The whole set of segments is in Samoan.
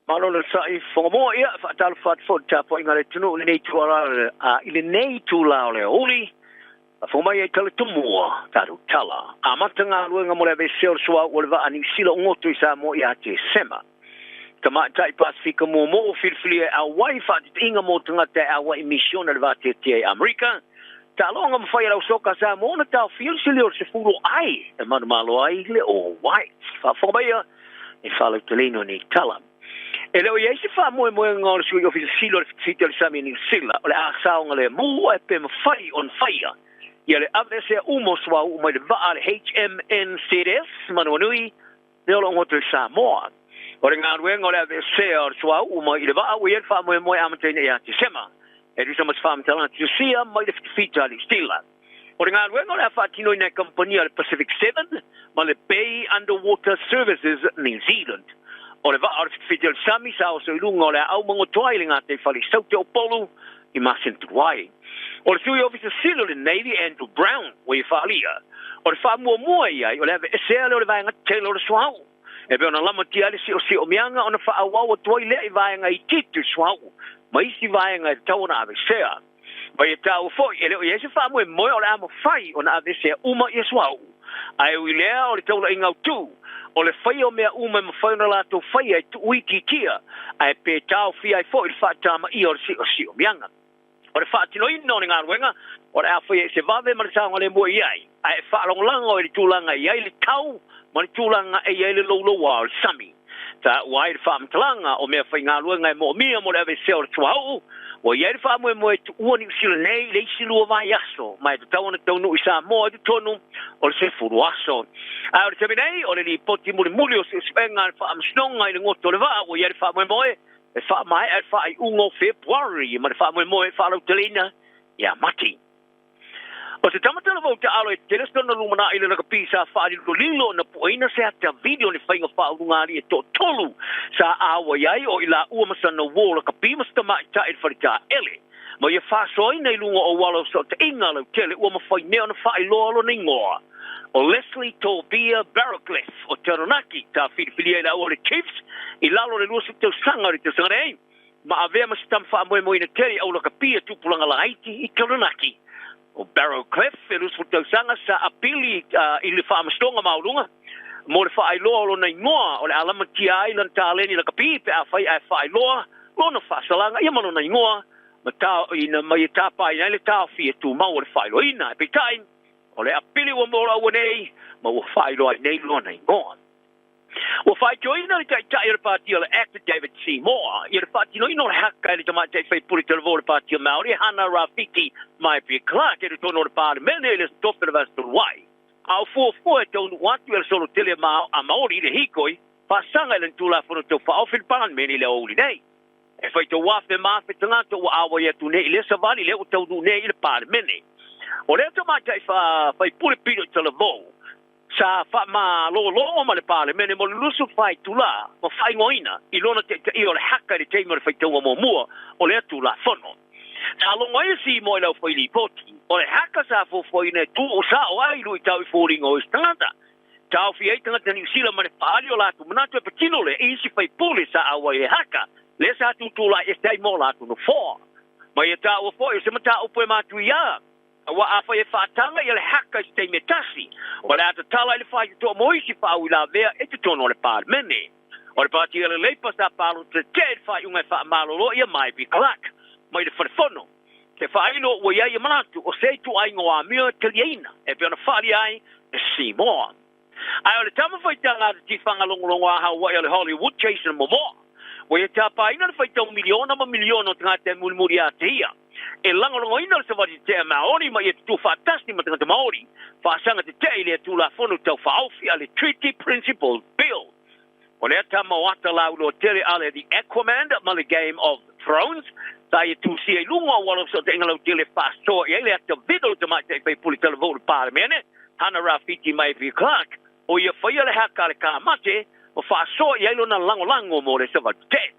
Malo le sa'i fogamoa ia faatalofa atu foi i le tapuaiga a le atunuu i lenei itula i lenei itula o le aoauli. Faafofoga mai ai tala tumua tatou tala. Amata galuega mo le aveesea o le suauu o le vaa Niu Sila o goto i Samoa ia Tesema. Tamaitai Pasefika muamua ua filifilia e auai faatitiiga mo tagata e auai i misiona i le vateatea i Amerika. Taaloga ma fai a le ausoka a Samoa ona taofia le sili o le 10 o ai e manumalo ai le All Whites. Faafofoga mai ia e faalauteleina o nei tala. E le o i ai se faamoemoega o le Sui Ofisa Sili o le Fitafita o le Sami o Niu Sila o le a saogalemu ae pe mafai ona faia ia le aveesea uma o suauu mai le vaa a le HMNZS Manawanui lea o lo o goto i Samoa. O le galuega o le aveesea o le suauu mai i le vaa ua i ai le faamoemoe e amataina ia Tesema e tusa ma se faamatalaga tusia mai le fitafita a Niu Sila. O le galuega o le a faatinoina e kamupani a le Pacific Seven ma le Bay Underwater Services New Zealand. O le vaa o le fitafita o le sami sa oso i luga o le aau magoto ai le gataifale i Saute o Upolu i masina talu ai. O le Sui Ofisa Sili o le Navy Andrew Brown ua ia faaalia, o le faamuamua i ai o le aveesea lea o le vaega tele o le suauu e pei ona lamatia ai le siosiomiaga ona faaauau atu ai lea i vaega itiiti o le suauu ma isi vaega e tatau ona aveesea. Ma ia taua foi, e le o i ai se faamoemoe o le a mafai ona aveesea uma ia suauu. Ae ui lea o le taulaiga autu, o le faia o mea uma e mafai ona latou faia e tuuitiitia, ae pe taofia ai foi le faatamaia o le siosiomiaga. O le faatinoina o le galuega, o le a faia i se vave ma le saogalemu e i ai, ae e faalagolago i le tulaga e i ai le tau ma le tulaga e i ai le louloua o le sami. Taua ai le faamatalaga o mea faigaluega e moomia mo le aveesea o le suauu, ua i ai le faamoemoe e tuua Niu Sila nei i le isi 2 vaiaso, ma e tatau ona taunuu i Samoa i totonu o le 10 aso. Ae o le taimi nei, o le lipoti mulimuli o suesuega a le Faamasinoga i le goto o le vaa, ua i ai le faamoemoe e faamaea i le faaiuga o Fepuari ma le faamoemoe e faalauteleina ia Mati. O se tama talavou taalo e tele sona lumanai i le lakapi sa faalilolilo na pueina se ata video ni faiga faaulugali e toatolu sa auai ai o i laua ma sana uo lakapi ma se tamaitai i le faletaele. Ma ia faasoaina i luga o auala o fesootaiga lautele ua mafai nei ona faailoa lona igoa. O Leslie Tobia Barrowcliffe o Taranaki sa filifilia i le au o le Chiefs i lalo o le 20 tausaga o le tausaga nei. Ma avea ma se tama faamoemoeina tele i aulakapi a tupulaga laiti i Taranaki. O Barrowcliffe e 20 tausaga sa apili i le Faamasinoga Maualuga mo le faailoa o lona igoa o le a lamatia ai lana taleni lakapi pe afai ae faailoa lona faasalaga ia ma lona igoa ma ina mai e tapaina ai le taofi e tumau o le faailoaina. Ae peitai, o le apili ua molaua nei ma ua faailoa ai nei lona igoa. Ua faitioina le taitai o le Pāti o le Act, David Seymour, i le faatinoina o le haka e le tamaitai faipule talavou o le Pāti o Māori, Hana Rawhiti Maipia-Clarke, i totonu o le Palemene i le Aso Tofi o le Vaiaso talu ai. A o fuafua e taunuu atu i le solo tele a Māori i le hīkoi faasaga i lana Tulafono Tau Faaofi i le Palemene i le aoauli nei. E faitau afe ma afe tagata ua auai atu nei i lea savali lea ua taunuu nei i le Palemene. O lea tamaitai faipule pito i talavou, Sa faamalolo ma le Palemene mo le 24 itula ma faaigoaina i lona taitaia o le haka i le taimi o le faitauga muamua o lea Tulafono. Sa logo ai e Seymour i le aufai lipoti, o le haka sa fuafuaina e tuu sao ai luitau i foliga o isi tagata. Taofi ai tagata Niu Sila ma le faaali o latou manatu e patino lea i isi faipule sa auai i le haka lea sa tutulai ese ai mo latou nofoa. Ma ia taua foi o se mataupu e matuia. Aua afai e faataga ia le haka i se taimi e tasi, o le a tatala i le faitotoa mo isi faauilavea i totonu o le Palemene. O le Pāti a le Labour sa palota tetee i le faaiuga e faamalolo ia Maipi Clark mai le Fale Fono. Te faailo ua i ai ia manatu o se ituaiga o amio e taliaina e pei ona faaalia ai e Seymour. Ae o le tama faitaga a te tifaga logologo a Hawaii o le Hollywood Jason Momoa, ua ia tapaina le faitau miliona ma miliona o tagata e mulimuli ia te ia. E lagolagoina le savali tetea Maori ma ia tutū faatasi ma tagata Maori, faasaga tetee i lea Tulafono Tau Faaofi a le Treaty Principles Bill. O lea tama o ata lauloa tele a le The Aquaman ma le Game of Thrones, sa ia tusia i luga o auala o fesootaiga lautele e faasoa i ai le ata vino o le tamaitai faipule talavou o le Palemene, Hana Rawhiti Maivia Clark, o ia faia le haka a le kamate ma faasoa i ai lona lagolago mo le savali tetee.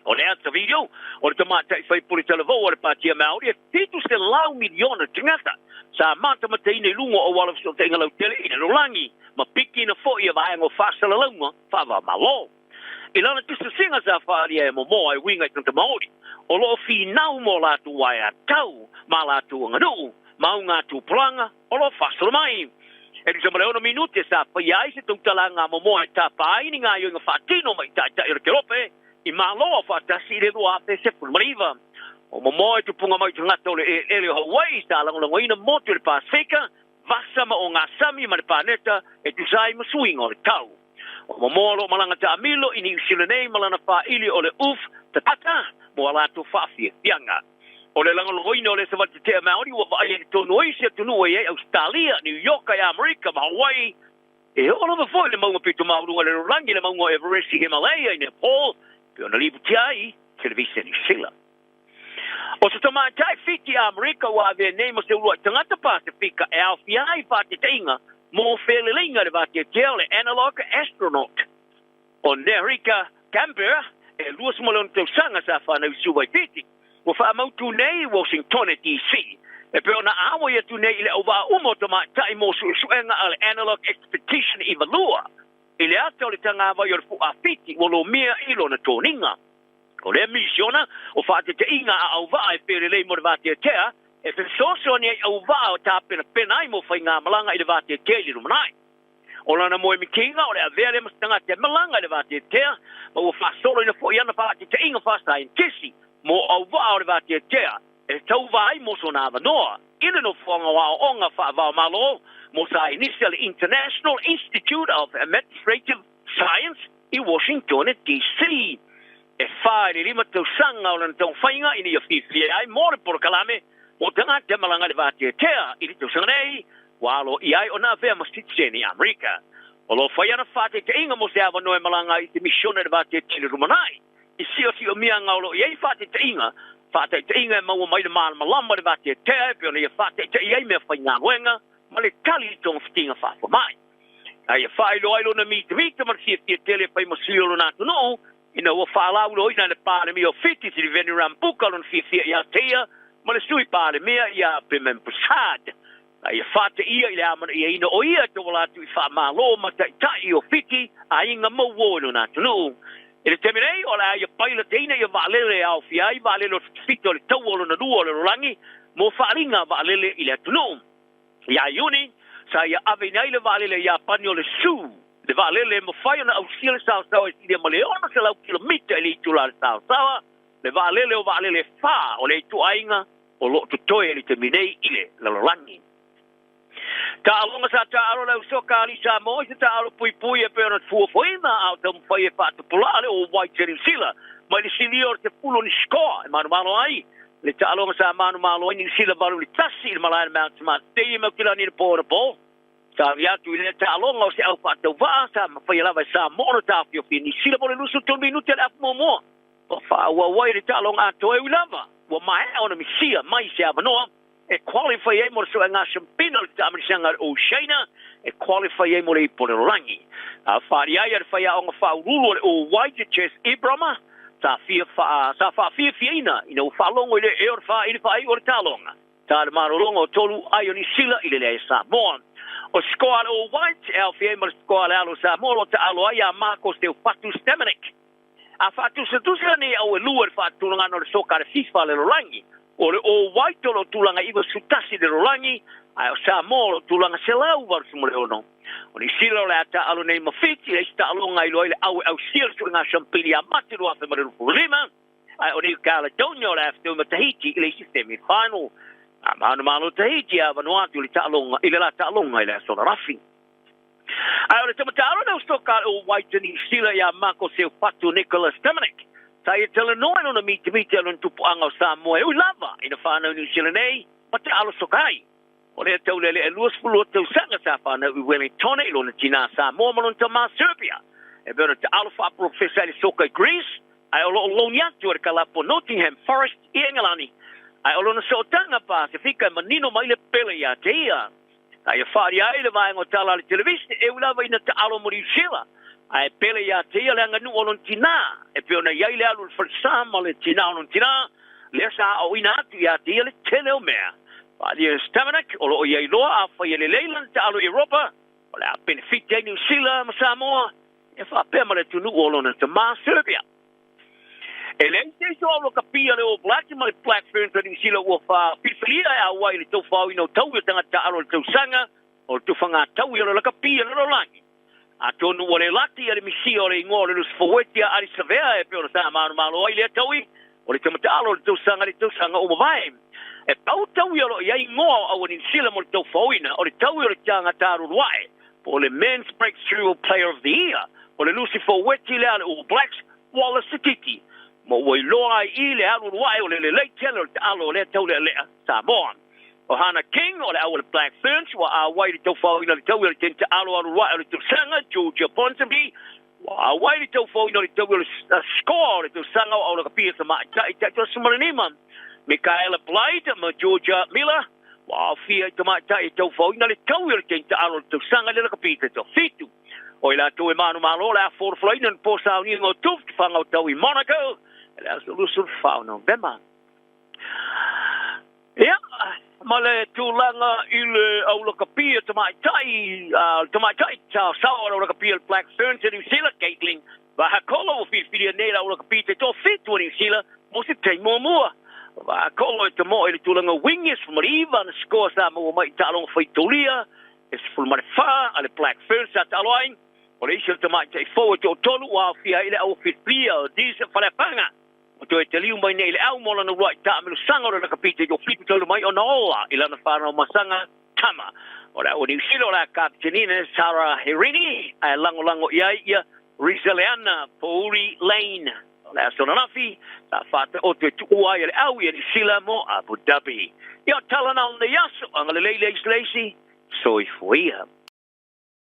O le ata video o le tamaitai faipule talavou a le Pātia Māori e 700 miliona tagata sa matamataina i luga o auala o fesootaiga lautele i lalolagi ma pikina foi ia vaega o faasalalauga faava-o-Malo. I lana tusitusiga sa faaalia e Momoa e uiga i tagata Maori, o lo o finau mo latou aiatatau ma latou aganuu ma augatupulaga o lo o faasolo mai. E tusa ma le 6 minute sa faia ai se tautalaga a Momoa e tapa ai ni gaoioiga faatino mai taitai o le kelope i Malo Aufaatasi i le 2019. O Momoa e tupuga mai tagata o le eleele o Hawaii sa lagolagoina motu i le Pasefika, vasa ma ogasami ma le paneta e tusa ai ma suiga o le tau. O Momoa o lo o malaga taamilo i Niu Sila nei ma lana faaili o le Uf Tatata mo a latou faafiafiaga. O le lagolagoina o le savali tete'a Maori ua vaaia i totonu o isi atunuu e i ai Ausetalia, Niu Ioka i Amerika ma Hawaii. E oo lava foi le mauga pito maualuga i le lalolagi, le mauga o Everest i Himalaya i Nepal, pei ona lipotia ai i Televise Niu Sila. O se tamaitai Fiti Amerika ua avea nei ma se uluai tagata Pasefika e aofia ai faateteiga mo feleleiga i le vateatea o le Analog Astronaut. O Nehrika Gambhir, e 26 tausaga sa whanau i Suva i Fiti, ua faamautu nei i Washingtone DC, e pei ona auai atu nei i le auvaa uma o tamaitai mo suesuega a le Analog Expedition 92 i le ata o le tagavai o le Fuafiti ua lomia i lona toniga. O lea misiona o faateteiga a auvaa e felelei mo le vateatea e fesoasoani ai auvaa o tapenapena ai mo faigamalaga i le vateatea i le lumanai. O lana moemitiga o le avea lea ma se tagata e malaga i le vateatea ma ua faasoloina foi ana faateteiga faasaienitisi mo auvaa o le vateatea e tauva ai mo sona avanoa i le nofoaga o aoaoga faava-o-Malo mo saienisi a le International Institute of Administrative Science i Washingtone DC. E 4 i le 5 tausaga o lana taumafaiga ina ia fiafia ai mo le polokalame mo tagata e malaga i le vateatea i le tausaga nei, ua aloaia ai ona avea ma sitiseni Amerika. O lo o fai ana faataitaiga mo se avanoa e malaga ai i se misiona i le vateatea i le lumanai. I siosiomia o lo o i ai faataitaiga, faataitaiga e maua mai le malamalama i le vateatea e pei ona ia faataitai ai mea faigaluega ma le tali i togafitiga faafomai. A ia faailoa ai lona mitamita ma le fiafia tele e fai ma sui o lona atunuu ina ua faalauiloaina e le Palemia o Fiti Sitiveni Rambuka lona fiafia ia te ia ma le Sui Palemia ia Biman Prasad. A ia faateia i le amanaiaina o ia e tauala atu i faamalo ma taitai o Fiti aiga mauō i lona atunuu. I le taimi nei, o le a ia pailateina ia vaalele e aofia ai vaalele o le fitafita o le taua o lona lua o le lalolagi mo faaaliga vaalele i le atunuu. Ia Iuni, sa ia aveina ai le vaalele a Iapani o le Su, le vaalele e mafai ona ausia le saosaoa e silia ma le 600 kilomita i le itula le saosaoa, le vaalele o vaalele e 4 o le ituaiga o lo o totoe i le taimi nei i le lalolagi. Taaloga sa taalo le ausoka a alii Samoa i se taalo puipui e pei ona fuafuaina a o taumafai e faatupula'a le All Whites e Niu Sila mai le silia o le 10 o ni sikoa e manumalo ai le taaloga sa manumalo ai Niu Sila 8-1 i le malae o le Mount Smart Stadium e Aukilani i le po anapo. Sa ave atu i lea taaloga o se au faatauvaa sa mafaia lava e Samoa ona taofiofi Niu Sila mo le 23 minute o le afu muamua. Ua faaauau ai le taaloga atoa e ui lava ua maea ona misia mai se avanoa e qualify ai mo le suega siampina o le taamilisega o le Oceania e qualify ai mo le ipu o le lalolagi. A faaalia ai a le faiaoga faauluulu o le All White Jess Ibrahima sa fia faa, sa faafiafiaina ina ua faalogo i le ea o le faaili faaiu o le taaloga. Sa le malologa o tolu ai o Niu Sila i le leai a Samoa. O sikoa a le All Whites e aofia ai ma le sikoa a le alo o Samoa o lo o taalo ai ia Marko Seufatu Stamenic. A faatusatusa nei au e lua i le faatulagaga o le soka a le FIFA a le lalolagi, o le All White o lo o tulaga 91 i le lalolagi, ae o Samoa o lo o tulaga 186. O Niu Sila o le a taaalo nei ma Fiti, le isi taaloga e iloa ai le au e ausia le suiga siampili ia Mati 2025, ae o New Caledonia o le a fetui ma Tahiti i le isi semi-final. A manumalo Tahiti e avanoa atu i le taaloga i le la taaloga i le aso ananafi. Ae o le tamatalo na usoka o White Niu Sila ia Marko Seufatu Nicholas Dominic. Sa ia talanoa i lona mitamita i lona tupuaga o Samoa e ui lava ina whanau Niu Sila nei ma te alo soka ai. O lea taulele e 22 tausaga sa whanau i Wellington i lona tina Samoa ma lona tama Serbia. E pei ona te alo faaprofesa i le soka i Greece, ae o lo o logi atu e le kalapu o Nottingham Forest i Engelani. Ae o lona sootaga Pasefika e manino mai le pele ia te ia. A ia whaaria ai le vaega o tala a le televise e ui lava ina taalo mo Niu Sila, ae pele ia te ia le aganuu o lona tinā, e pei ona i ai le alu i le falesa ma le tinā o lona tinā, lea sa aoaoina atu ia te ia le tele o mea. Whaaria e Stamenic, o lo o iai loa afai e lelei lana taalo i Europa, o le a penefiti ai Niu Sila ma Samoa. E faapea ma le atunuu o lona tamā Serbia. E leai se isi o aulakapia le All Blacks ma le Black Ferns a Niu Sila ua faafilifilia e auai i le taufaoina o taui o tagata taaalo o le tausaga o le tufaga taui o le lakapi a le lalolagi. Atonu ua le laki a le misia o le igoa o le Lusi Foueti a Ali Savea e pei ona sa manumalo ai lea taui o le tama taaalo o le tausaga i le tausaga ua mavae. E pau taui o lo o i ai igoa o aua Niu Sila mo le taufaoina o le taui o le tagata alualuae po o le Men's Breakthrough Player of the Year o le Lusi Foueti lea a le All Blacks, Wallace Sititi, ma ua iloa ai i le alualuae o le lelei tele o le taalo o lea taulealea Samoa. O Hannah King o le au o le Black Ferns ua auai i le taufaoina o le taui o le teni taalo alualuae o le tausaga, Georgia Ponsonby ua auai i le taufaoina o le taui o le score o le tausaga o Aulakapia Tamaitai 15, Michaela Blyde ma Georgia Miller ua aofia i tamaitai e taufaoina le taui o le teni taalo o le tausaga i le lakapi 7. O i latou e manumalo o le a folafolaina ni po sauniga o Tuft Fagaotau i Monaco i le aso 24 o Novema. Ia, ma le tulaga i le au lakapi a tamaitai, a le tamaitai taosao o le au lakapi a le Black Ferns a Niu Sila, Caitlin Vahakola ua filifilia nei le au lakapi te toafitu a Niu Sila mo se taimi muamua. Vahakola e tamoe i le tulaga wing e 19 ana sikoa sa maua mai i taaloga faitaulia e 14 a le Black Ferns sa taalo ai. O le isi o tamaitai fou e toatolu ua aofia ai le au filifilia o Disa Faleafaga. Ua toe taliu mai nei le au mo lana uluai taamelosaga o le lakapi te fitu talu mai ona ola i lana whanau masaga tama. O le au o Niu Sila o le a kapitenina Sarah Hirini ae lagolago i ai ia Rizaleana Pouri Lane. O le aso ananafi sa faataoto e tuua ai e le au ia Niu Sila mo Abu Dhabi. Ia o tala na o lenei aso, agalelei le isi le isi, soifua ia.